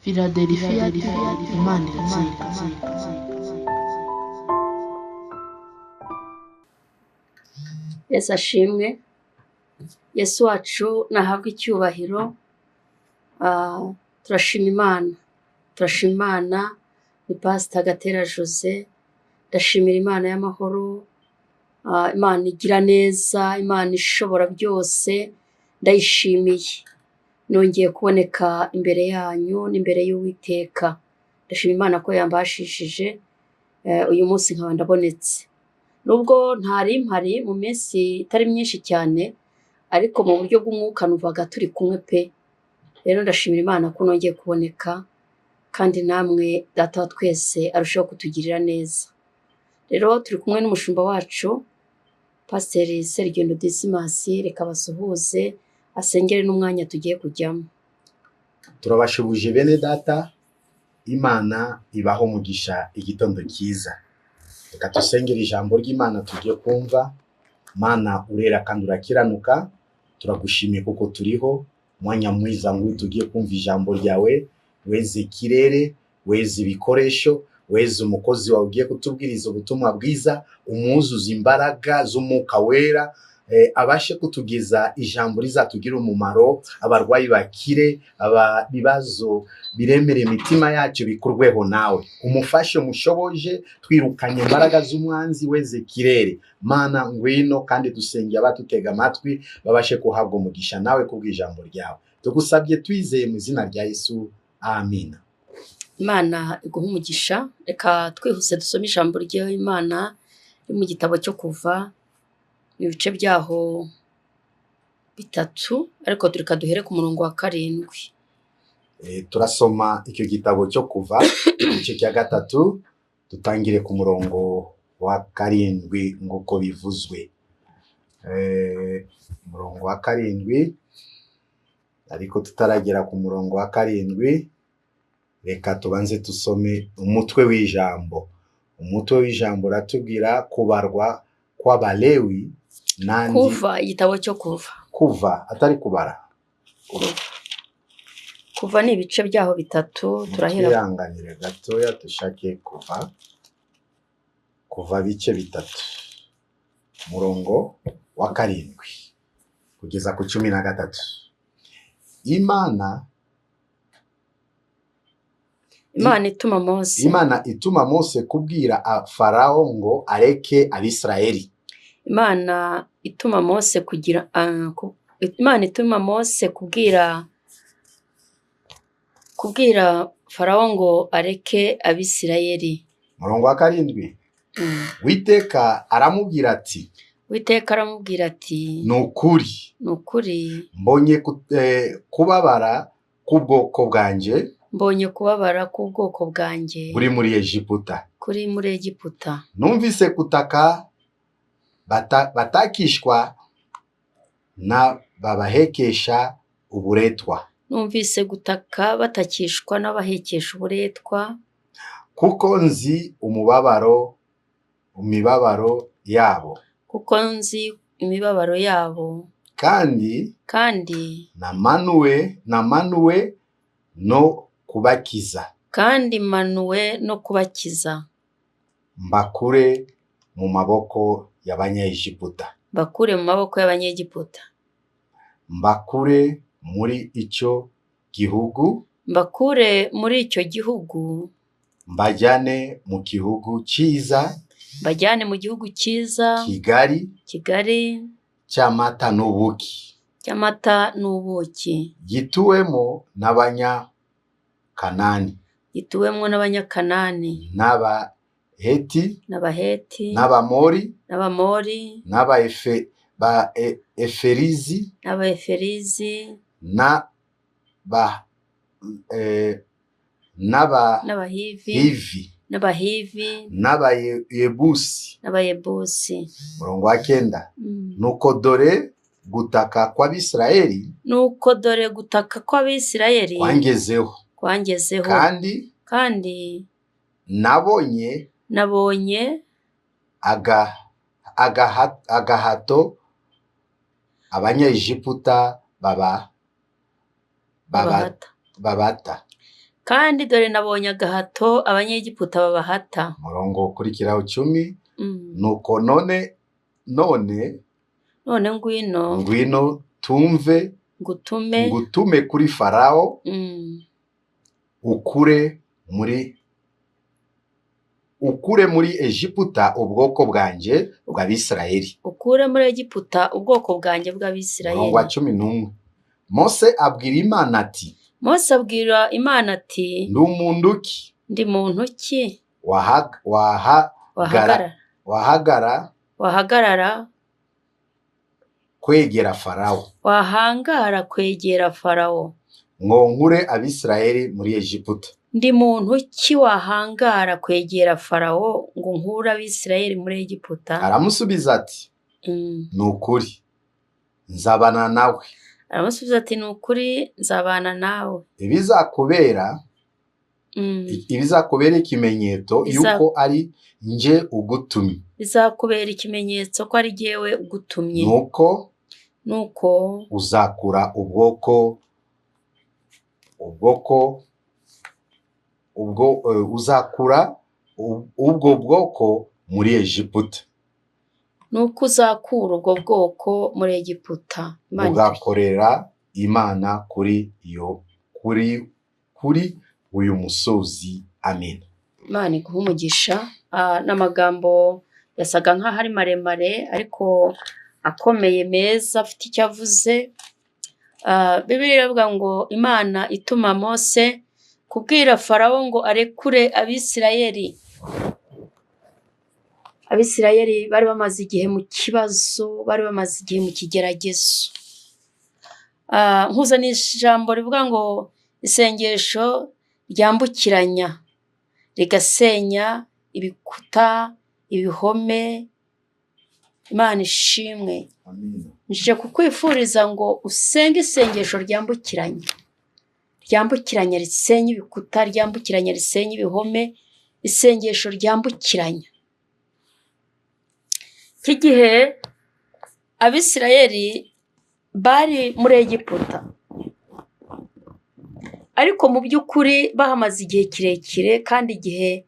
Philadelphia, Imana iratsinda. Yesu ashimwe, Yesu wacu nahabwe icyubahiro. Turashima Imana, turashima Imana. Ni Pasita Gatera Jose, ndashimira Imana y'amahoro, Imana igira neza, Imana ishobora byose, ndayishimiye. Nongeye kuboneka imbere yanyu n'imbere y'Uwiteka. Ndashima Imana ko yambashishije uyu munsi nkaba ndabonetse. Nubwo ntari mpari mu minsi itari myinshi cyane, ariko mu buryo bw'umwuka numvaga turi kumwe pe. Rero ndashimira Imana ko nongeye kuboneka, kandi namwe Data wa twese arushaho kutugirira neza. Rero turi kumwe n'umushumba wacu Pasiteri Serugendo Dismas, reka basuhuze asengere n'umwanya tugiye kujyamo. Turabashubuje bene data, Imana ibaho umugisha igitondo cyiza. Reka dusengere ijambo ry'Imana tugiye kumva. Mana urera kandi urakiranuka, turagushimiye kuko turiho umwanya mwiza ngo tugiye kumva ijambo ryawe. Weze ikirere, weze ibikoresho, weze umukozi wawe ugiye kutubwiriza ubutumwa bwiza, umwuzuza imbaraga z'umwuka wera, abashe kutugeza ijambo rizatugira umumaro, abarwayi bakire, ibibazo biremera imitima yacu bikurweho nawe. Umufashe, umushoboje, twirukanye imbaraga z'umwanzi, weze ikirere. Mana ngwino, kandi dusengeye abatutega amatwi babashe kuhabwa umugisha nawe kubw'ijambo ryawe. Tugusabye twizeye mu izina rya Yesu, amina. Imana iguhe umugisha. Reka twihuse dusome ijambo ry'Imana riri mu gitabo cyo Kuva, ibice byaho 3, ariko reka duhere ku murongo wa 7. Turasoma icyo gitabo cyo Kuva igice cya 3, dutangire ku murongo wa 7 nguko bivuzwe. Umurongo wa 7, ariko tutaragera ku murongo wa 7, reka tubanze tusome umutwe w'ijambo. Umutwe w'ijambo uratubwira kubarwa kw'Abalewi nandi. Kuva, igitabo cyo Kuva. Kuva atari kubara. Kuva ni ibice byaho 3, turahera. Twihanganire gatoya dushake Kuva. Kuva bice 3, umurongo wa 7 kugeza ku 13. Imana ituma Mose. Imana ituma Mose kubwira Farao ngo areke Abisirayeli. Imana ituma Mose kugira Imana ituma Mose kubwira Farao ngo areke Abisirayeli. Murongo wa 7. Witeka aramubwira ati, Witeka aramubwira ati, nukuri, nukuri mbonye kubabara k'ubwoko bwanjye, mbonye kubabara k'ubwoko bwanjye buri muri Egiputa, kuri muri Egiputa. Numvise kutaka batakishwa na babahekesha uburetwa. Numvise gutaka batakishwa n'abahekesha uburetwa, kuko nzi imibabaro yabo, kuko nzi imibabaro yabo, kandi namanuwe no kubakiza, kandi manuwe no kubakiza, mbakure mu maboko y'Abanyegiputa, mbakure mu maboko y'Abanyegiputa, mbakure muri icyo gihugu, mbakure muri icyo gihugu, mbajyane mu gihugu cyiza, mbajyane mu gihugu cyiza kigari, kigari cy'amata n'ubuki, cy'amata n'ubuki, gituwemo n'Abanyakanani, gituwemo n'Abanyakanani, n'Abaheti, n'Abaheti, n'Abamori, n'Abamori, n'Abaeferizi, n'Abaeferizi, n'Abahivi, n'Abahivi, n'Abayebusi, n'Abayebusi. Murongo wa 9. Nuko dore gutaka kw'Abisirayeli, nuko dore gutaka kw'Abisirayeli kwangezeho, kwangezeho, kandi nabonye agahato Abanyegiputa babata. Kandi dore nabonye agahato Abanyegiputa babahata. Umurongo ukurikiraho 10. Nuko none None ngwino, ngwino tumve, ngutume kuri Farawo, ukure muri Egiputa ubwoko bwanjye bw'Abisirayeli. Ukure muri Egiputa ubwoko bwanjye bw'Abisirayeli. Umurongo wa 11. Mose abwira Imana ati, Mose abwira Imana ati, ndi umuntu ki? Ndi muntu ki? Wahagarara kwegera Farawo. Wahangara kwegera Farawo. Ngo nkure Abisirayeli muri Egiputa. Ndi muntu ki wahangara kwegera Farawo ngo nkure Abisirayeli muri Egiputa? Aramusubiza ati, ni ukuri nzabana nawe. Aramusubiza ati, ni ukuri nzabana nawe. Ibizakubera ikimenyetso yuko ari nje ugutumye. Bizakubera ikimenyetso ko ari jyewe ugutumye. Nuko uzakura uzakura ubwo bwoko muri Egiputa. Nuko uzakura ubwo bwoko muri Egiputa. Ugakorera Imana kuri uyu musozi. Amen. Imana iguhe umugisha. N'amagambo yasaga nk'aho ari maremare ariko akomeye meza, afite icyo avuze. Bibiliya iravuga ngo Imana ituma Mose kubwira Farawo ngo arekure Abisirayeli. Abisirayeli bari bamaze igihe mu kibazo, bari bamaze igihe mu kigeragezo. Nkuzaniye ijambo rivuga ngo isengesho ryambukiranya rigasenya ibikuta, ibihome. Imana ishimwe. Nje kukwifuriza ngo usenge isengesho ryambukiranya, ryambukiranya risenya ibikuta, ryambukiranya risenya ibihome, isengesho ryambukiranya. Iki gihe Abisirayeli bari muri Egiputa, ariko mu by'ukuri bahamaze igihe kirekire kandi igihe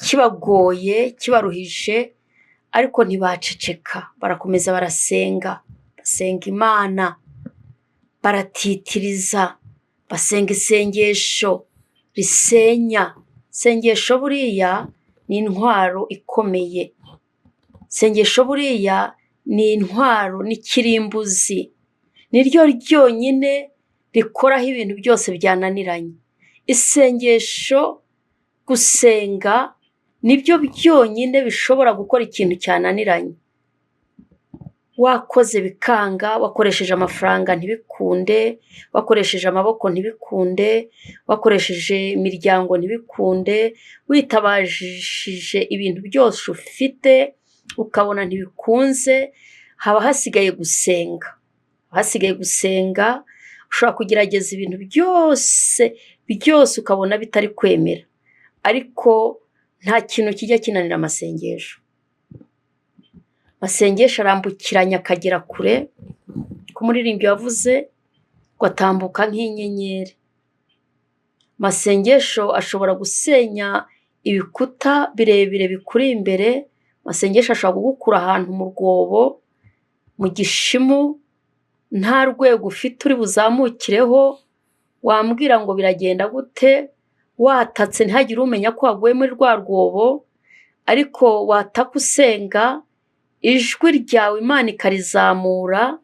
kibagoye, kibaruhije, ariko ntibaceceka, barakomeza barasenga, basenga Imana, baratitiriza, basenga isengesho risenya. Isengesho buriya ni intwaro ikomeye. Isengesho buriya ni intwaro, ni kirimbuzi, niryo ryonyine rikoraho ibintu byose byananiranye. Isengesho, gusenga, nibyo byonyine bishobora gukora ikintu cyananiranye. Wakoze bikanga, wakoresheje amafaranga ntibikunde, wakoresheje amaboko ntibikunde, wakoresheje imiryango ntibikunde, witabajishije ibintu byose ufite ukabona ntibikunze, haba hasigaye gusenga. Hasigaye gusenga. Ushobora kugerageza ibintu byose byose ukabona bitari kwemera, ariko nta kintu kijya kinanira amasengesho. Amasengesho arambukiranya akagera kure. Ko umuririmbyi wavuze ngo atambuka nk'inyenyeri. Amasengesho ashobora gusenya ibikuta birebire bikuri imbere. Amasengesho ashobora kugukura ahantu mu rwobo, mu gishimu, nta rwego ufite uri buzamukireho. Wambwira ngo biragenda gute? Watatse ntihagire umenya ko waguye muri rwa rwobo, ariko wataka usenga, ijwi ryawe Imana ikarizamura,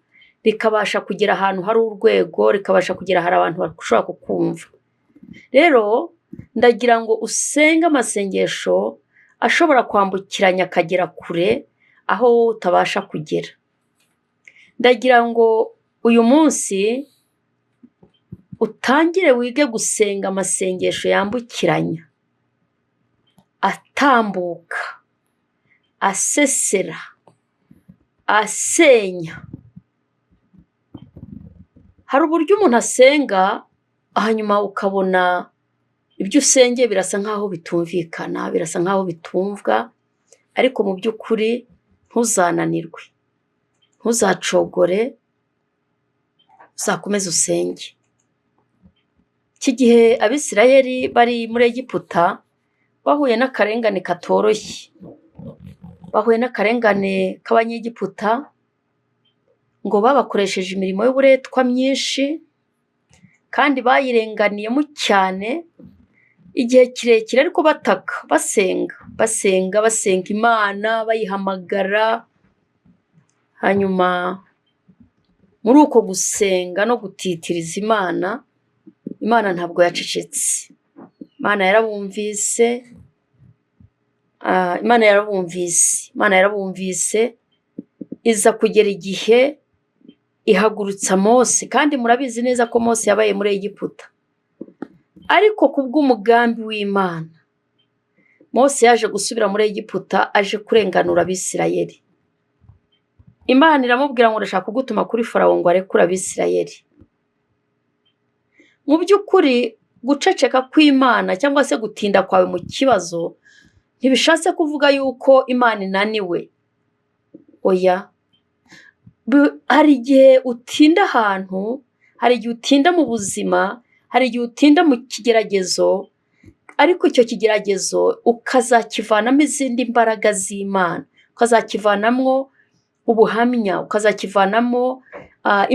rikabasha kugera ahantu hari urwego, rikabasha kugera hari abantu bashobora kukumva. Rero ndagira ngo usenge amasengesho ashobora kwambukiranya akagera kure aho wowe utabasha kugera. Ndagira ngo uyu munsi utangire wige gusenga amasengesho yambukiranya, atambuka, asesera, asenya. Hari uburyo umuntu asenga hanyuma ukabona ibyo usengeye birasa nkaho bitumvikana, birasa nkaho bitumvwa, ariko mu by'ukuri ntuzananirwe, ntuzacogore, uzakomeze usenge. Iki gihe Abisirayeli bari muri Egiputa bahuye n'akarengane katoroshye, bahuye n'akarengane k'Abanyegiputa ngo babakoresheje imirimo y'uburetwa myinshi kandi bayirenganiyemo cyane igihe kirekire, ariko bataka, basenga, basenga, basenga Imana, bayihamagara. Hanyuma muri uko gusenga no gutitiriza Imana, Imana ntabwo yacecetse, Imana yarabumvise, Imana yarabumvise, Imana yarabumvise, iza kugera igihe ihagurutsa Mose, kandi murabizi neza ko Mose yabaye muri Egiputa, ariko kubw'umugambi w'Imana Mose yaje gusubira muri Egiputa aje kurenganura Abisirayeli. Imana iramubwira ngo ndashaka kugutuma kuri Farawo ngo arekure Abisirayeli. Mu by'ukuri guceceka kw'Imana cyangwa se gutinda kwawe mu kibazo ntibishatse kuvuga yuko Imana inaniwe, oya. Hari igihe utinda ahantu, hari igihe utinda mu buzima, hari igihe utinda mu kigeragezo, ariko icyo kigeragezo ukazakivanamo izindi mbaraga z'Imana, ukazakivanamo ubuhamya, ukazakivanamo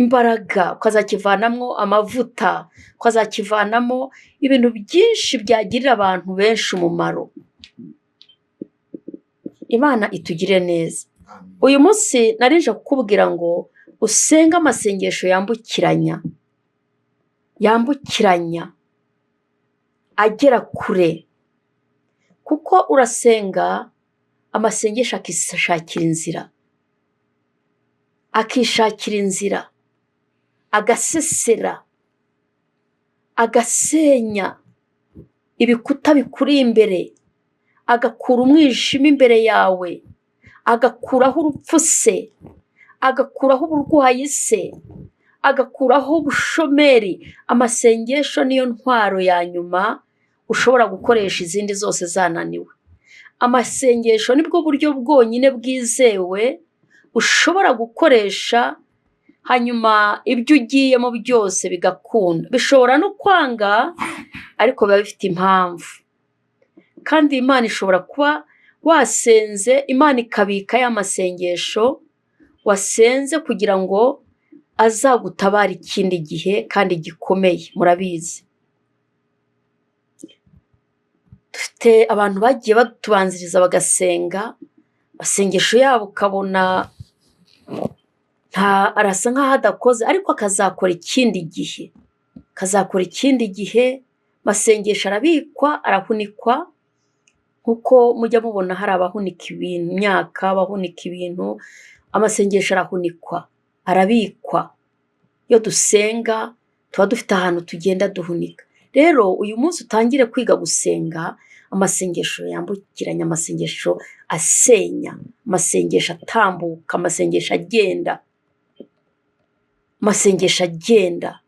imbaraga, ukazakivanamo amavuta, ukazakivanamo ibintu byinshi byagirira abantu benshi umumaro. Imana itugire neza. Uyu munsi narije kukubwira ngo usenge amasengesho yambukiranya, yambukiranya agera kure, kuko urasenga amasengesho akishakira inzira, akishakira inzira, agasesera, agasenya ibikuta bikuri imbere, agakura umwijima imbere yawe, agakuraho urupfu se, agakuraho uburwayi se, agakuraho ubushomeri. Amasengesho niyo ntwaro ya nyuma ushobora gukoresha izindi zose zananiwe. Amasengesho nibwo buryo bwonyine bwizewe ushobora gukoresha, hanyuma ibyo ugiyemo byose bigakunda. Bishobora no kwanga ariko biba bifite impamvu, kandi Imana ishobora kuba wasenze, Imana ikabika ya masengesho wasenze kugira ngo azagutabare ikindi gihe kandi gikomeye. Murabizi dufite abantu bagiye batubanziriza bagasenga, amasengesho yabo ukabona nta arasa nk'aho adakoze, ariko akazakora ikindi gihe, akazakora ikindi gihe. Amasengesho arabikwa, arahunikwa, nkuko mujya mubona hari abahunika ibintu, imyaka, abahunika ibintu. Amasengesho arahunikwa, arabikwa. Iyo dusenga tuba dufite ahantu tugenda duhunika. Rero uyu munsi utangire kwiga gusenga amasengesho yambukiranya, amasengesho asenya, amasengesho atambuka, amasengesho agenda, amasengesho agenda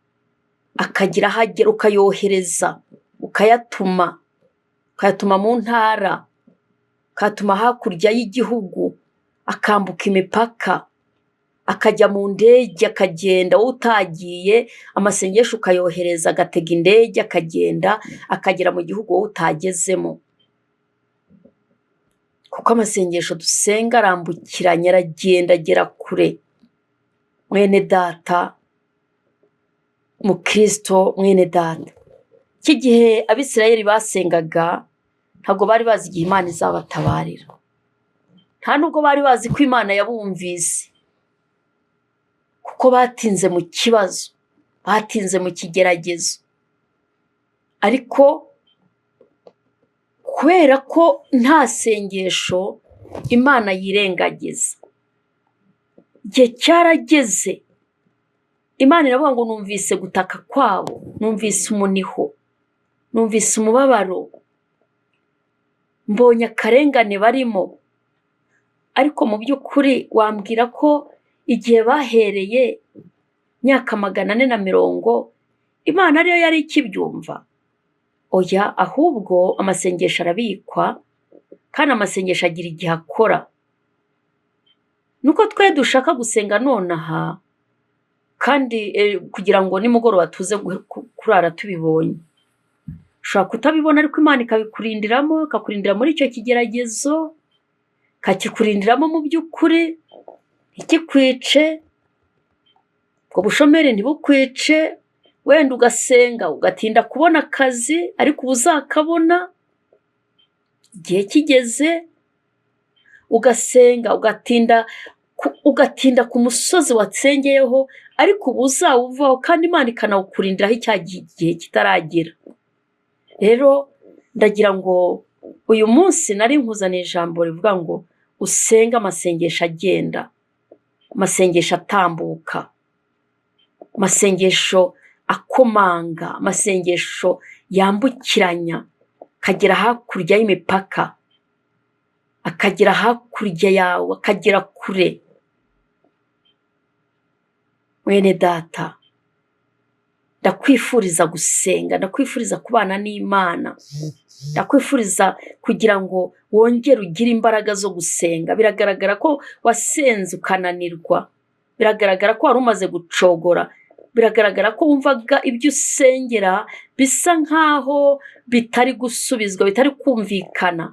akagira aho agera, ukayohereza, ukayatuma, ukayatuma mu ntara, ukayatuma hakurya y'igihugu, akambuka imipaka, akajya mu ndege akagenda, wowe utagiye amasengesho ukayohereza agatega indege akagenda, akagera mu gihugu wowe utagezemo. Kuko amasengesho dusenga arambukiranya, aragenda agera kure. Mwene data mukristo, mwene data, iki gihe Abisirayeli basengaga ntabwo bari bazi igihe Imana izabatabarira, nta nubwo bari bazi ko Imana yabumvise, kuko batinze mu kibazo, batinze mu kigeragezo. Ariko kubera ko nta sengesho Imana yirengagiza, igihe cyarageze Imana iravuga ngo numvise gutaka kwabo, numvise umuniho, numvise umubabaro, mbonye akarengane barimo. Ariko mu by'ukuri wambwira ko igihe bahereye imyaka 440 Imana ariyo yari ikibyumva? Oya, ahubwo amasengesho arabikwa, kandi amasengesho agira igihe akora. Nuko twe dushaka gusenga nonaha Kandi kugira ngo nimugoroba tuze kurara tubibonye. Ushobora kutabibona ariko Imana ikabikurindiramo, ikakurindira muri icyo kigeragezo, ikakikurindiramo mu by'ukuri, ntikikwice, ubwo bushomeri ntibukwice, wenda ugasenga ugatinda kubona akazi ariko uba uzakabona igihe kigeze, ugasenga ugatinda ku musozi wasengeyeho ariko uba uzawuvaho kandi Imana ikanawukurindiraho icya gihe kitaragera. Rero ndagira ngo uyu munsi nari nkuzaniye ijambo rivuga ngo usenge amasengesho agenda, amasengesho atambuka, amasengesho akomanga, amasengesho yambukiranya akagera hakurya y'imipaka, akagera hakurya yawe, akagera kure. Mwene data, ndakwifuriza gusenga, ndakwifuriza kubana n'Imana, ndakwifuriza kugira ngo wongere ugire imbaraga zo gusenga. Biragaragara ko wasenze ukananirwa, biragaragara ko wari umaze gucogora, biragaragara ko wumvaga ibyo usengera bisa nkaho bitari gusubizwa, bitari kumvikana.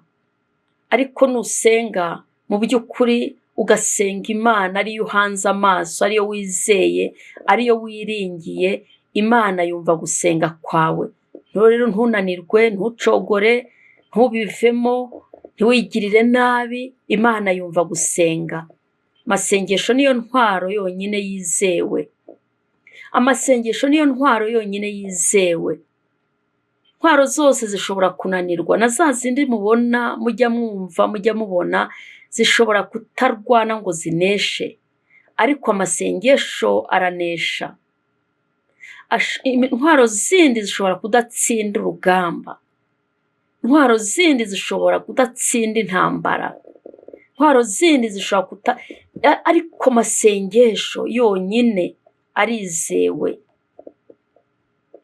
Ariko nusenga mu by'ukuri ugasenga Imana ariyo uhanze amaso, ariyo wizeye, ariyo wiringiye, Imana yumva gusenga kwawe. Rero ntunanirwe, ntucogore, ntubivemo, ntiwigirire nabi, Imana yumva gusenga. Amasengesho niyo ntwaro yonyine yizewe. Amasengesho niyo ntwaro yonyine yizewe. Intwaro zose zishobora kunanirwa, na za zindi mubona mujya mwumva, mujya mubona, zishobora kutarwana ngo zineshe, ariko amasengesho aranesha. Intwaro zindi zishobora kudatsinda urugamba, intwaro zindi zishobora kudatsinda intambara, intwaro zindi zishobora ariko amasengesho yonyine arizewe.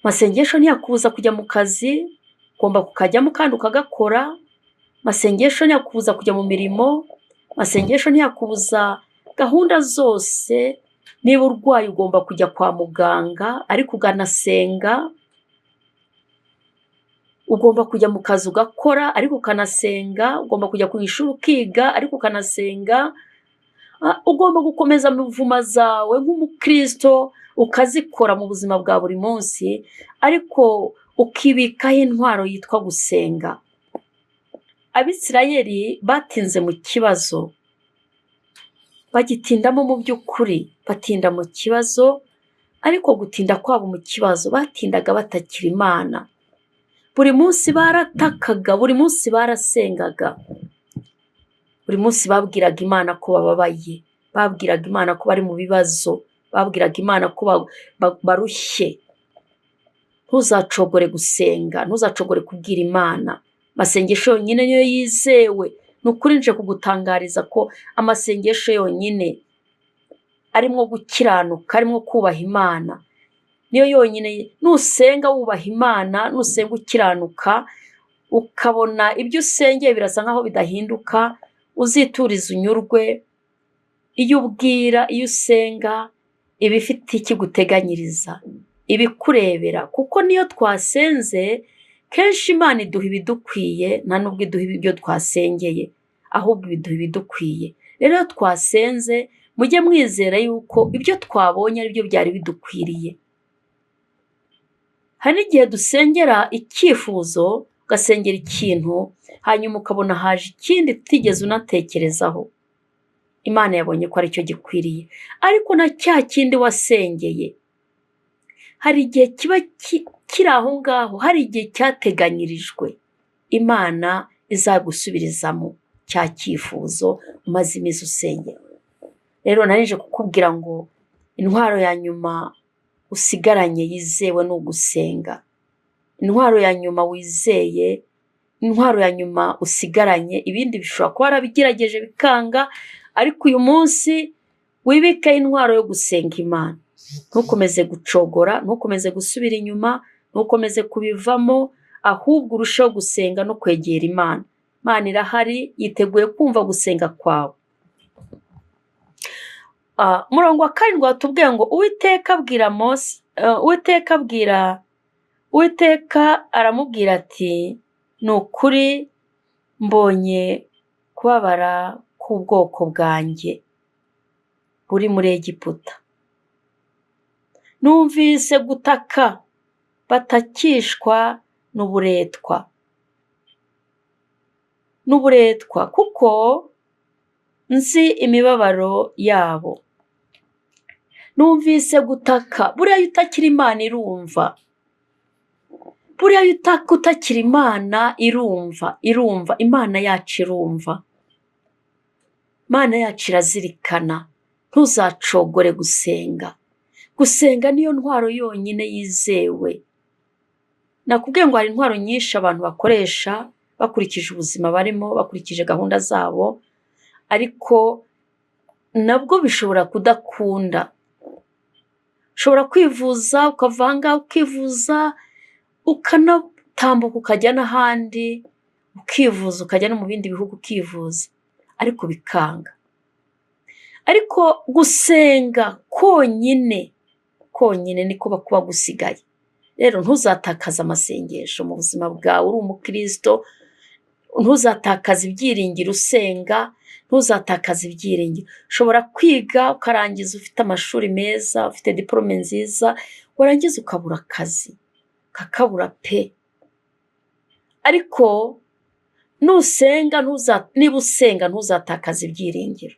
Amasengesho ntiyakubuza kujya mu kazi, ugomba kukajyamo kandi ukagakora. Amasengesho ntiyakubuza kujya mu mirimo, amasengesho ntiyakubuza gahunda zose. Niba urwaye ugomba kujya kwa muganga ariko ukanasenga, ugomba kujya mu kazi ugakora ariko ukanasenga, ugomba kujya ku ishuri ukiga ariko ukanasenga, ugomba gukomeza muvuma zawe nk'umukristo ukazikora mu buzima bwa buri munsi, ariko ukibikaho intwaro yitwa gusenga. Abisirayeli batinze mu kibazo, bagitindamo mu by'ukuri, batinda mu kibazo, ariko gutinda kwabo mu kibazo batindaga batakira Imana. Buri munsi baratakaga, buri munsi barasengaga, buri munsi babwiraga Imana ko bababaye, babwiraga Imana ko bari mu bibazo, babwiraga Imana ko barushye. Ntuzacogore gusenga, ntuzacogore kubwira Imana. Amasengesho yonyine niyo yizewe. Ni ukuri nje kugutangariza ko amasengesho yonyine arimo gukiranuka, arimo kubaha Imana, niyo yonyine. Nusenga wubaha Imana, nusenga ukiranuka, ukabona ibyo usengeye birasa nkaho bidahinduka, uziturize unyurwe. Iyo ubwira, iyo usenga, iba ifite ikiguteganyiriza, ibikurebera, kuko niyo twasenze kenshi Imana iduha ibidukwiye, nta nubwo iduha ibyo twasengeye, ahubwo ibiduha ibidukwiye. Rero iyo twasenze mujye mwizera yuko ibyo twabonye ari byo byari bidukwiriye. Hari n'igihe dusengera icyifuzo, ugasengera ikintu, hanyuma ukabona haje ikindi utigeze unatekerezaho. Imana yabonye ko aricyo gikwiriye, ariko na cya kindi wasengeye hari igihe kiba kiri aho ngaho, hari igihe cyateganyirijwe Imana izagusubirizamo cya cyifuzo umaze iminsi usengera. Rero narije kukubwira ngo intwaro ya nyuma usigaranye yizewe ni ugusenga. Intwaro ya nyuma wizeye, intwaro ya nyuma usigaranye, ibindi bishobora kuba warabigerageje bikanga, ariko uyu munsi wibike intwaro yo gusenga Imana. Ntukomeze gucogora, ntukomeze gusubira inyuma, ntukomeze kubivamo, ahubwo urusheho gusenga no kwegera Imana. Imana irahari, yiteguye kumva gusenga kwawe. Umurongo wa 7 watubwiye ngo Uwiteka abwira Mose, Uwiteka aramubwira ati ni ukuri mbonye kubabara k'ubwoko bwanjye buri muri Egiputa, numvise gutaka batakishwa n'uburetwa kuko nzi imibabaro yabo. Numvise gutaka. Buriya iyo utakira Imana irumva, buriya iyo utakira Imana irumva, irumva. Imana yacu irumva, Imana yacu irazirikana. Ntuzacogore gusenga. Gusenga niyo ntwaro yonyine yizewe. Nakubwiye ngo hari intwaro nyinshi abantu bakoresha bakurikije ubuzima barimo, bakurikije gahunda zabo, ariko nabwo bishobora kudakunda. Ushobora kwivuza ukavanga, ukivuza ukanatambuka ukajya n'ahandi, ukivuza ukajya no mu bindi bihugu ukivuza, ariko bikanga. Ariko gusenga konyine konyine niko kuba gusigaye. Rero ntuzatakaze amasengesho mu buzima bwawe uri umukristo, ntuzatakaze ibyiringiro usenga, ntuzatakaze ibyiringiro. Ushobora kwiga ukarangiza ufite amashuri meza, ufite diporome nziza, warangiza ukabura akazi, ukakabura pe. Ariko nusenga, niba usenga ntuzatakaze ibyiringiro.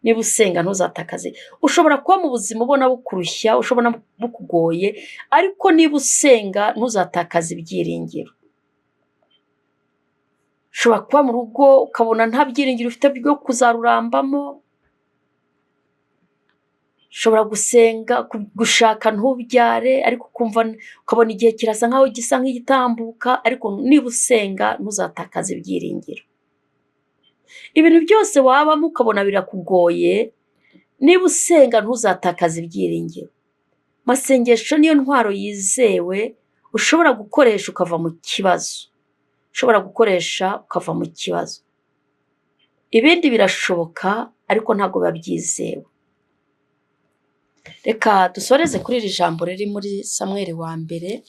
Niba usenga ntuzatakaze. Ushobora kuba mu buzima ubona bukurushya, ushobora bukugoye, ariko niba usenga ntuzatakaze ibyiringiro. Ushobora kuba mu rugo ukabona nta byiringiro ufite byo kuzarurambamo, ushobora gusenga gushaka ntubyare, ariko ukumva ukabona igihe kirasa nkaho gisa nk'igitambuka, ariko niba usenga ntuzatakaze ibyiringiro. Ibintu byose wabamo ukabona birakugoye, niba usenga ntuzatakaze ibyiringiro. Masengesho niyo ntwaro yizewe ushobora gukoresha ukava mu kibazo, ushobora gukoresha ukava mu kibazo. Ibindi birashoboka ariko ntabwo biba byizewe. Reka dusoreze kuri iri jambo riri muri Samweli wa mbere.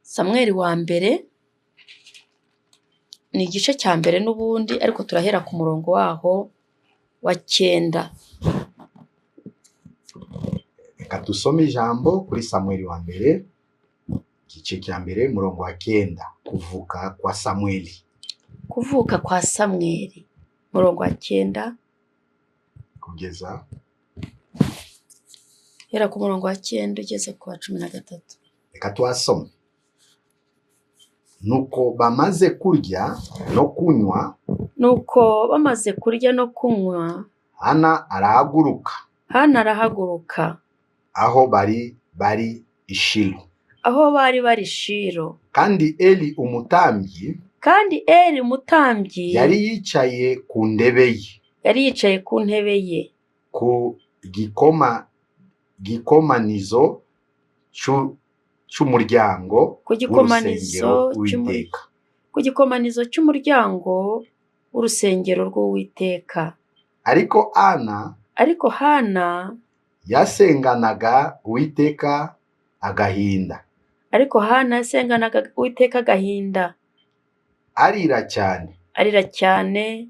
Samweli wa mbere ni igice cya mbere n'ubundi, ariko turahera ku murongo waho wa 9. Reka dusome ijambo kuri Samweli wa mbere igice cya mbere murongo wa 9, kuvuka kwa Samweli. Kuvuka kwa Samweli murongo wa 9 kugeza hera ku murongo wa 9 ugeze ku wa 13. Reka tuhasome. Nuko bamaze kurya no kunywa, nuko bamaze kurya no kunywa, Hana arahaguruka. Hana arahaguruka aho bari bari i Shilo. Aho bari bari Shilo. Kandi Eli umutambyi, kandi Eli umutambyi yari yicaye ku ntebe ye, yari yicaye ku ntebe ye, ku gikomanizo cy'umuryango ku gikomanizo w'Uwiteka, ku gikomanizo cy'umuryango w'urusengero rw'Uwiteka. Ariko Hana, ariko Hana yasenganaga Uwiteka agahinda, ariko Hana yasenganaga Uwiteka agahinda, arira cyane, arira cyane,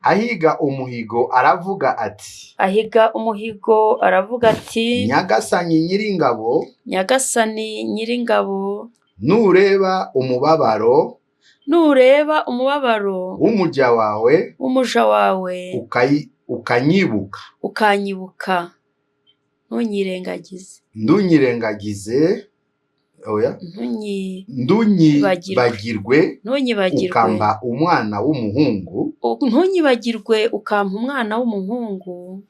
ahiga umuhigo aravuga ati, ahiga umuhigo aravuga ati, Nyagasani Nyiringabo, Nyagasani Nyiringabo, nureba umubabaro, nureba umubabaro w'umuja wawe, w'umuja wawe, ukanyibuka, ukanyibuka, ntunyirengagize, ndunyirengagize, oya, ntunyibagirwe, ukamba umwana w'umuhungu, ntunyibagirwe ukampa umwana w'umuhungu,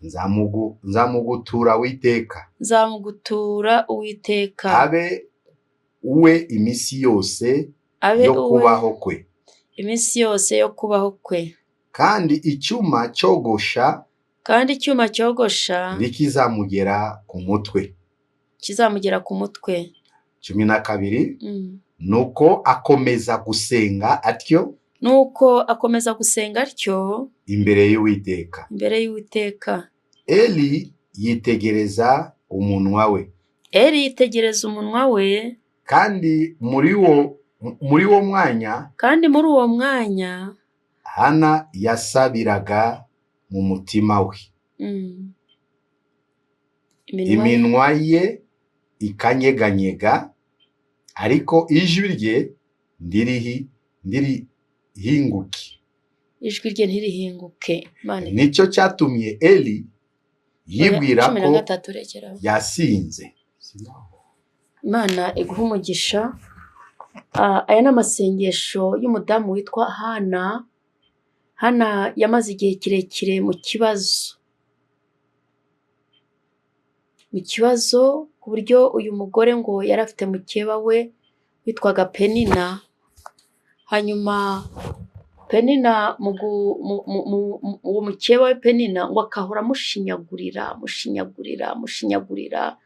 nzamugutura Uwiteka, nzamugutura Uwiteka, abe uwe iminsi yose yo kubaho kwe, iminsi yose yo kubaho kwe. Kandi icyuma cyogosha, kandi icyuma cyogosha ntikizamugera ku mutwe, kizamugera ku mutwe. 12. Nuko akomeza gusenga atyo, Nuko akomeza gusenga atyo imbere y'Uwiteka. Imbere y'Uwiteka. Eli yitegereza umunwa we. Eli yitegereza umunwa we. Kandi muri uwo mwanya. Kandi muri uwo mwanya. Hana yasabiraga mu mutima we. Iminwa ye ikanyeganyega, ariko ijwi rye ntirihinguke. Ijwi rye ntirihinguke. Nicyo cyatumye Eli yibwira ko yasinze. Imana iguha umugisha. Aya ni amasengesho y'umudamu witwa Hana. Hana yamaze igihe kirekire mu kibazo, ku buryo uyu mugore ngo yari afite mukeba we witwaga Penina. Hanyuma Penina uwo mukeba we Penina ngo akahora amushinyagurira, amushinyagurira,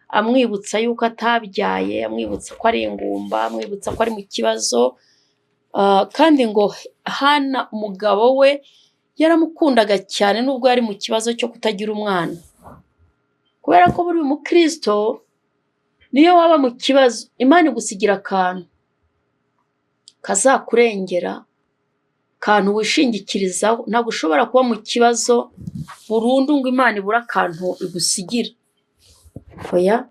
amwibutsa yuko atabyaye, amwibutsa ko ari ingumba, amwibutsa ko ari mu kibazo. Kandi ngo Hana umugabo we yaramukundaga cyane nubwo yari mu kibazo cyo kutagira umwana. Kubera ko buri mukristo niyo waba mu kibazo, Imana igusigira akantu kazakurengera, kantu wishingikirizaho. Ntabwo ushobora kuba mu kibazo burundu ngo Imana ibure akantu igusigira. Oya,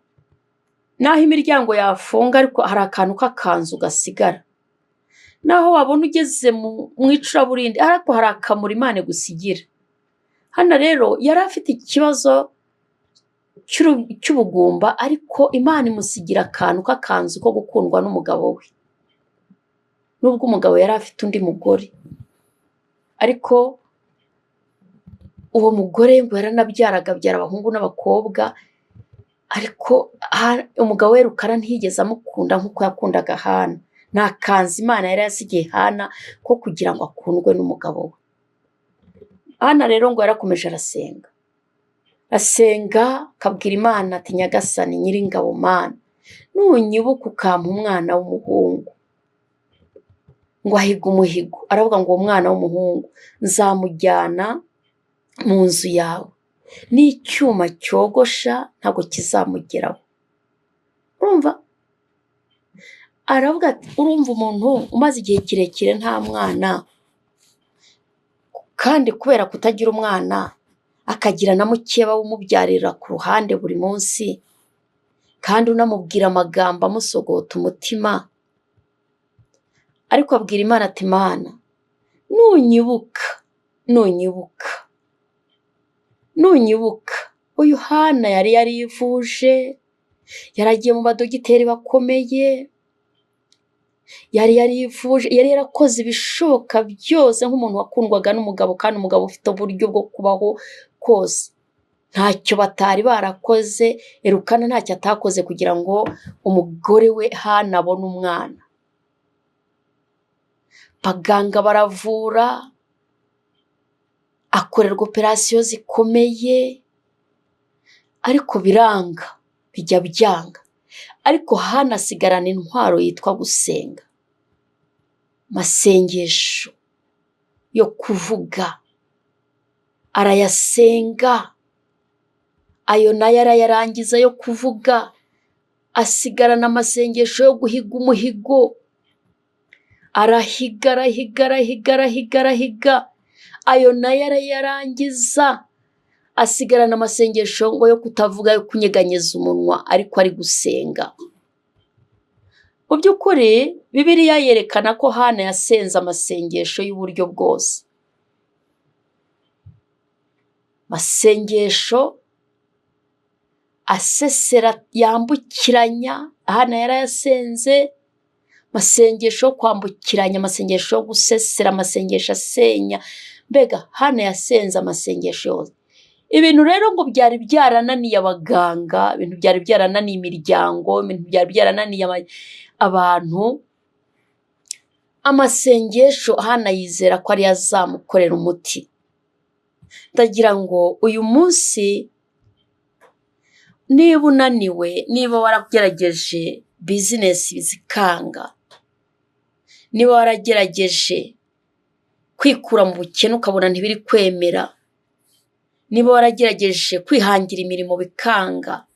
naho imiryango yafunga ariko hari akantu k'akanzu gasigara. Naho wabona ugeze mu icuraburindi ariko hari akamuri Imana igusigira. Hano rero yari afite ikibazo cy'ubugumba, ariko Imana imusigira akantu k'akanzu ko gukundwa n'umugabo we. Nubwo umugabo yari afite undi mugore, ariko uwo mugore ngo yaranabyaraga, abyara abahungu n'abakobwa, ariko umugabo we Rukara ntiyigeze amukunda nk'uko yakundaga Hana. Nta kanzu Imana yari yasigiye Hana ko kugira ngo akundwe n'umugabo we. Hana rero ngo yarakomeje arasenga, asenga akabwira Imana ati Nyagasani Nyiringabo Mana, nunyibuka ukampa umwana w'umuhungu. Ngo ahiga umuhigo, aravuga ngo uwo mwana w'umuhungu nzamujyana mu nzu yawe, n'icyuma cyogosha ntabwo kizamugeraho. Urumva? Aravuga ati urumva umuntu umaze igihe kirekire nta mwana, kandi kubera kutagira umwana akagira na mukeba wumubyarira ku ruhande buri munsi, kandi unamubwira amagambo amusogota umutima. Ariko abwira Imana ati Mana, nunyibuka, nunyibuka, nunyibuka. Uyu Hana yari yarivuje, yaragiye mu badogiteri bakomeye, yari yarivuje, yari yarakoze ibishoboka byose nk'umuntu wakundwaga n'umugabo, kandi umugabo ufite uburyo bwo kubaho kose. Ntacyo batari barakoze, Elukana ntacyo atakoze kugira ngo umugore we Hana abone umwana. Abaganga baravura, akorerwa operasiyo zikomeye, ariko biranga, bijya byanga. Ariko Hana asigarana intwaro yitwa gusenga, amasengesho yo kuvuga arayasenga, ayo nayo arayarangiza yo kuvuga, asigarana amasengesho yo guhiga umuhigo. Arahiga, arahiga, arahiga, arahiga, arahiga, ayo nayo arayarangiza, asigarana amasengesho ngo yo kutavuga, yo kunyeganyeza umunwa, ariko ari gusenga. Mu by'ukuri Bibiliya yerekana ko Hana yasenze amasengesho y'uburyo bwose, amasengesho asesera yambukiranya, Hana yarayasenze, amasengesho yo kwambukiranya, amasengesho yo gusesera, amasengesho asenya. Mbega Hana yasenze amasengesho yose. Ibintu rero ngo byari byarananiye abaganga, ibintu byari byarananiye imiryango, ibintu byari byarananiye abantu. Amasengesho Hana yizera ko ariyo azamukorera umuti. Ndagira ngo uyu munsi niba unaniwe, niba waragerageje bizinesi zikanga, niba waragerageje kwikura mu bukene ukabona ntibiri kwemera, niba waragerageje kwihangira imirimo bikanga,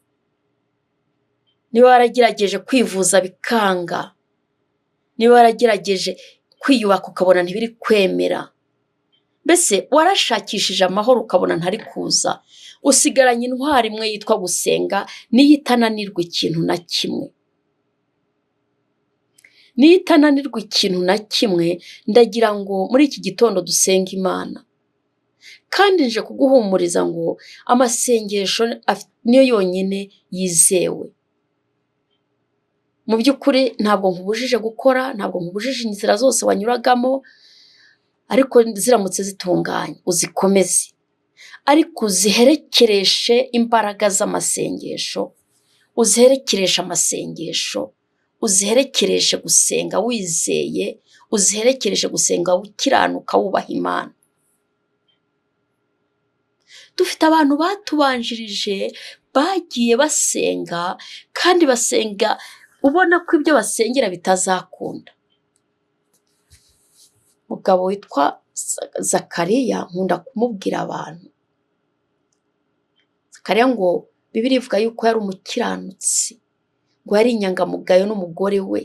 niba waragerageje kwivuza bikanga, niba waragerageje kwiyubaka ukabona ntibiri kwemera, mbese warashakishije amahoro ukabona ntari kuza, usigaranye intwari imwe yitwa gusenga, niyo itananirwa ikintu na kimwe. Niyo itananirwa ikintu na kimwe, ndagira ngo muri iki gitondo dusenge Imana. Kandi nje kuguhumuriza ngo amasengesho niyo yonyine yizewe. Mu by'ukuri ntabwo nkubujije gukora, ntabwo nkubujije inzira zose wanyuragamo, ariko ziramutse zitunganye uzikomeze, ariko uziherekereshe imbaraga z'amasengesho, uziherekereshe amasengesho, uziherekereshe gusenga wizeye, uziherekereshe gusenga ukiranuka wubaha Imana. Dufite abantu batubanjirije bagiye basenga kandi basenga ubona ko ibyo basengera bitazakunda. Umugabo witwa Zakariya nkunda kumubwira abantu. Zakariya ngo Bibiliya ivuga yuko yari umukiranutsi, ngo yari inyangamugayo n'umugore we,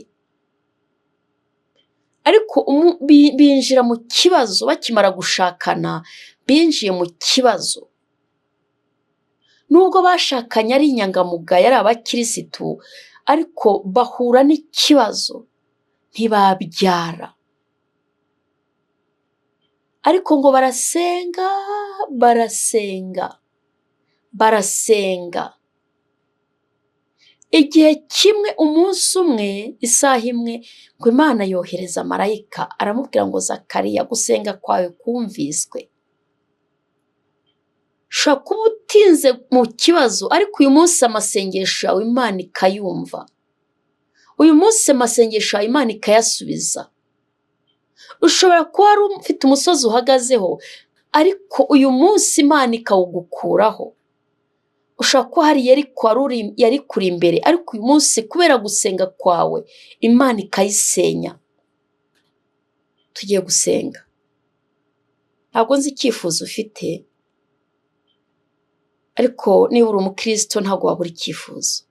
ariko binjira mu kibazo bakimara gushakana, binjiye mu kibazo. Nubwo bashakanye ari inyangamugayo, ari abakirisitu, ariko bahura n'ikibazo ntibabyara. Ariko ngo barasenga, barasenga, barasenga. Igihe kimwe, umunsi umwe, isaha imwe, ngo Imana yohereza marayika aramubwira ngo Zakariya, gusenga kwawe kumviswe. Ushobora kuba utinze mu kibazo, ariko uyu munsi amasengesho yawe Imana ikayumva. Uyu munsi amasengesho yawe Imana ikayasubiza. Ushobora kuba wari ufite umusozi uhagazeho, ariko uyu munsi Imana ikawugukuraho. Ushobora kuba hari yari kuri imbere, ariko uyu munsi kubera gusenga kwawe Imana ikayisenya. Tugiye gusenga. Ntabwo nzi icyifuzo ufite, ariko niba uri umukristo ntabwo wabura icyifuzo.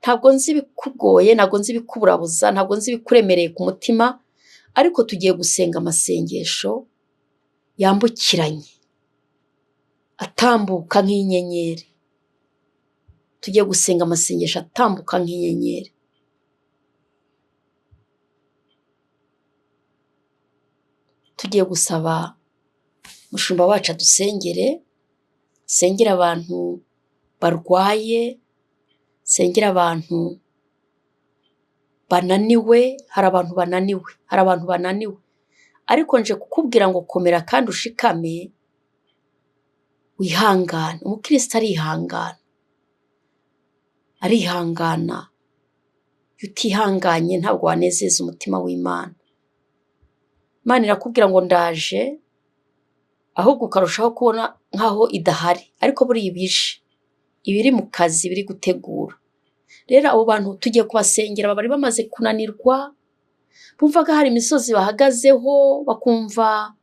Ntabwo nzi ibikugoye, ntabwo nzi ibikuburabuza, ntabwo nzi ibikuremereye ku mutima, ariko tugiye gusenga amasengesho yambukiranye, atambuka nk'inyenyeri. Tugiye gusenga amasengesho atambuka nk'inyenyeri. Tugiye gusaba umushumba wacu adusengere, asengere abantu barwaye, asengere abantu bananiwe. Hari abantu bananiwe, hari abantu bananiwe, ariko nje kukubwira ngo komera kandi ushikame, wihangane. Umukristo arihangana, arihangana. Iyo utihanganye ntabwo wanezeza umutima w'Imana. Imana irakubwira ngo ndaje, ahubwo ukarushaho kubona nk'aho idahari, ariko buriya ibije, ibiri mu kazi, biri gutegura. Rero abo bantu tugiye kubasengera, bari bamaze kunanirwa, bumvaga hari imisozi bahagazeho, bakumva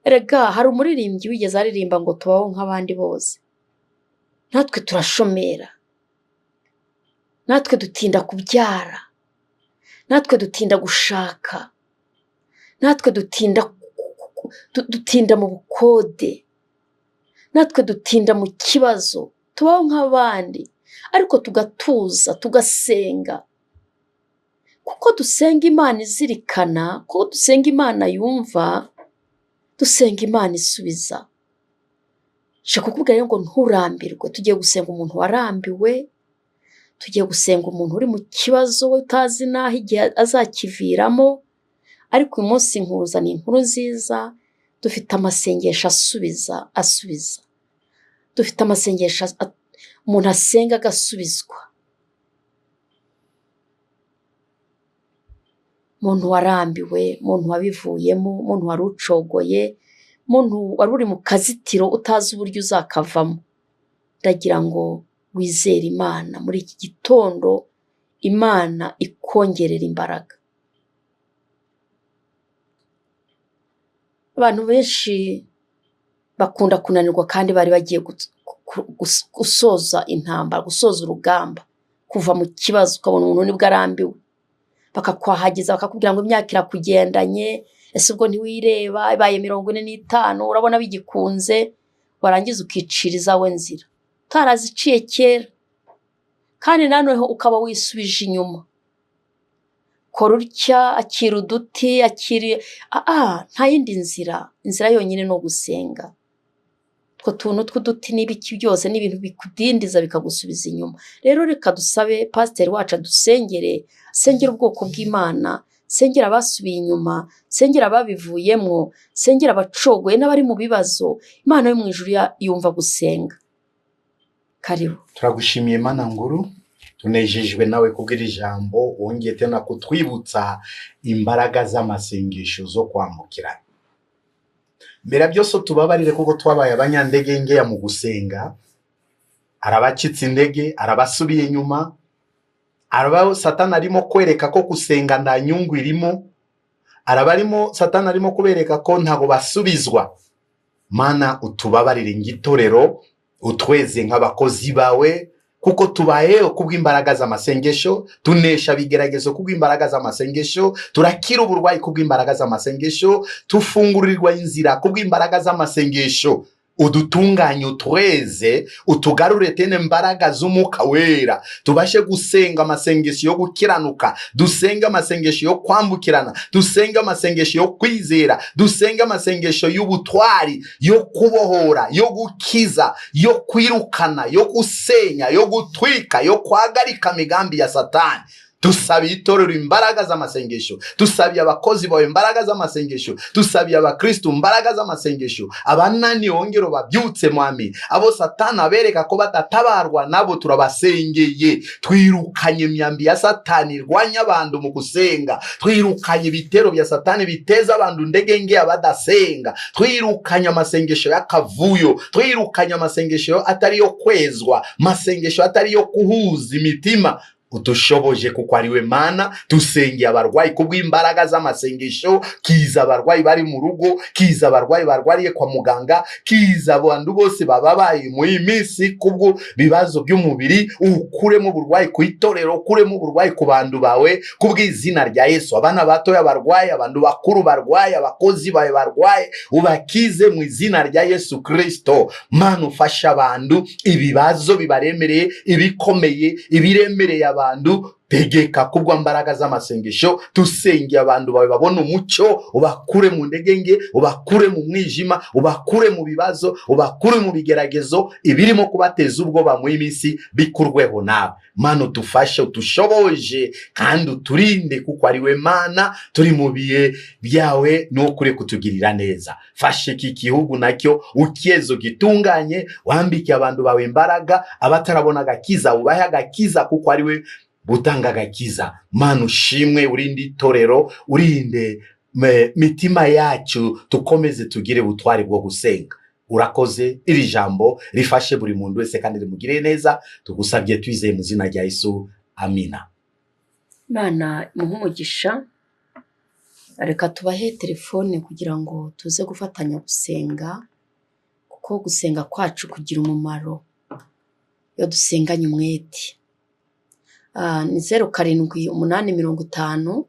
erega hari umuririmbyi wigeze aririmba ngo tubaho nk'abandi bose, natwe turashomera, natwe dutinda kubyara, natwe dutinda gushaka, natwe dutinda mu bukode, natwe dutinda mu kibazo, tubaho nk'abandi, ariko tugatuza, tugasenga. Kuko dusenga Imana izirikana, kuko dusenga Imana yumva, dusenga Imana isubiza. Nshaka kukubwira rero ngo nturambirwe. Tugiye gusenga umuntu warambiwe, tugiye gusenga umuntu uri mu kibazo utazi n'aho igihe azakiviramo, ariko uyu munsi nkuzaniye inkuru nziza. Dufite amasengesho asubiza, asubiza. Dufite amasengesho umuntu asenga agasubizwa. Umuntu warambiwe, umuntu wabivuyemo, umuntu wari ucogoye, umuntu wari uri mu kazitiro utazi uburyo uzakavamo, ndagira ngo wizere Imana muri iki gitondo, Imana ikongerera imbaraga. Abantu benshi bakunda kunanirwa kandi bari bagiye gusoza intambara, gusoza urugamba, kuva mu kibazo, ukabona umuntu nibwo arambiwe, bakakwahagiza bakakubwira ngo imyaka irakugendanye, ese ubwo ntiwireba, ibaye 45 urabona bigikunze, warangiza ukicira izawe nzira utaraziciye kera, kandi noneho ukaba wisubije inyuma. Kora utya, akira uduti, akira nta yindi nzira, inzira yonyine ni ugusenga. Utwo tuntu tw'uduti n'ibiki byose ni ibintu bikudindiza bikagusubiza inyuma. Rero reka dusabe pasiteri wacu adusengere, asengere ubwoko bw'Imana, sengera abasubiye inyuma, sengera ababivuyemo, sengera abacogoye n'abari mu bibazo. Imana yo mu ijuru yumva gusenga. Karibu. Turagushimiye Mana nguru, tunejejwe nawe kubwira ijambo wongeye tena kutwibutsa imbaraga z'amasengesho zo kwambukirana. Mbere byose tubabarire kuko twabaye abanyandege ngeya mu gusenga, arabacitse intege, arabasubiye inyuma, araba Satani arimo kwereka ko gusenga nta nyungu irimo, arabarimo Satani arimo kubereka ko ntago basubizwa. Mana utubabarire ngitorero, utweze nk'abakozi bawe, kuko tubayeho kubw'imbaraga z'amasengesho, tunesha bigeragezo kubw'imbaraga z'amasengesho, turakira uburwayi kubw'imbaraga z'amasengesho, tufungurirwa inzira kubw'imbaraga z'amasengesho. Udutunganye, utweze, utugarure tene imbaraga z'Umwuka Wera, tubashe gusenga amasengesho yo gukiranuka, dusenga amasengesho yo kwambukirana, dusenga amasengesho yo kwizera, dusenga amasengesho y'ubutwari, yo kubohora, yo gukiza, yo kwirukana, yo gusenya, yo gutwika, yo kwagarika migambi ya Satani. Tusabiye itorero imbaraga z'amasengesho, tusabiye abakozi bawe imbaraga z'amasengesho, tusabiye abakristu imbaraga z'amasengesho, abanani wongero babyutse mwami, abo Satani abereka ko batatabarwa nabo turabasengeye. Twirukanye imyambi ya Satani irwanya abantu mu gusenga, twirukanye ibitero bya Satani biteza abantu ndege nge abadasenga, twirukanye amasengesho y'akavuyo, twirukanye amasengesho atari yo kwezwa, masengesho atari yo kuhuza imitima. Utushoboje kuko ariwe Mana. Tusengeye abarwayi kubw'imbaraga z'amasengesho, kiza abarwayi bari mu rugo, kiza abarwayi barwariye kwa muganga, kiza abantu bose bababaye mu minsi kubwo bibazo by'umubiri. Ukuremo uburwayi ku itorero, ukuremo uburwayi ku bantu bawe kubw'izina rya Yesu. Abana batoya barwaye, abantu bakuru barwaye, abakozi bawe barwaye, ubakize mu izina rya Yesu Kristo. Mana ufasha abantu ibibazo bibaremereye, ibikomeye, ibiremereye abantu, tegeka kubwa mbaraga z'amasengesho. Tusengeye abantu bawe babone umucyo, ubakure mu ndege nge, ubakure mu mwijima, ubakure mu bibazo, ubakure mu bigeragezo ibirimo kubateza ubwoba mu iminsi, bikurweho nawe. Mana utufashe, utushoboje kandi uturinde kuko ariwe Mana. Turi mu bihe byawe n'ukuri kutugirira neza. Fashe iki gihugu nacyo ukiyezo gitunganye, wambike abantu bawe imbaraga, abatarabona agakiza ubahe agakiza kuko ariwe butanga agakiza. Mana ushimwe, urinde itorero, urinde mitima yacu, tukomeze tugire ubutwari bwo gusenga. Urakoze, iri jambo rifashe buri muntu wese kandi rimugire neza. Tugusabye twizeye mu izina rya Yesu, amina. Imana imuhe umugisha. Reka tubahe telefone kugira ngo tuze gufatanya gusenga, kuko gusenga kwacu kugira umumaro iyo dusenganye umwete. Ni 0 7 8 50 98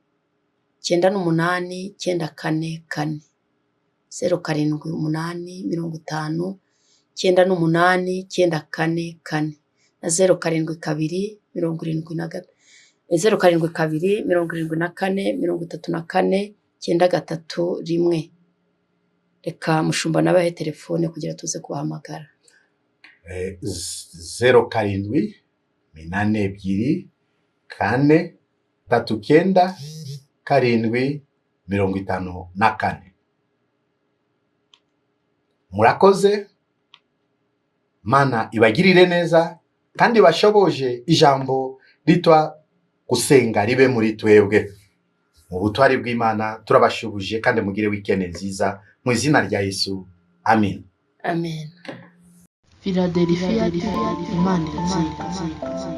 9 4 4, 0 7 8 50 98 9 4 4 na 0 7 2 73 0 7 2 74 34 9 3 1. Reka mushumba nabahe telefone kugira tuze kubahamagara. 0 7 8 2 4 3 9 7 54. Murakoze. Mana ibagirire neza kandi bashoboje ijambo ritwa gusenga ribe muri twebwe. Mu butwari bw'Imana turabashubuje kandi mugire weekend nziza mu izina rya Yesu, amen. Amen. Philadelphia, Imana iratsinda.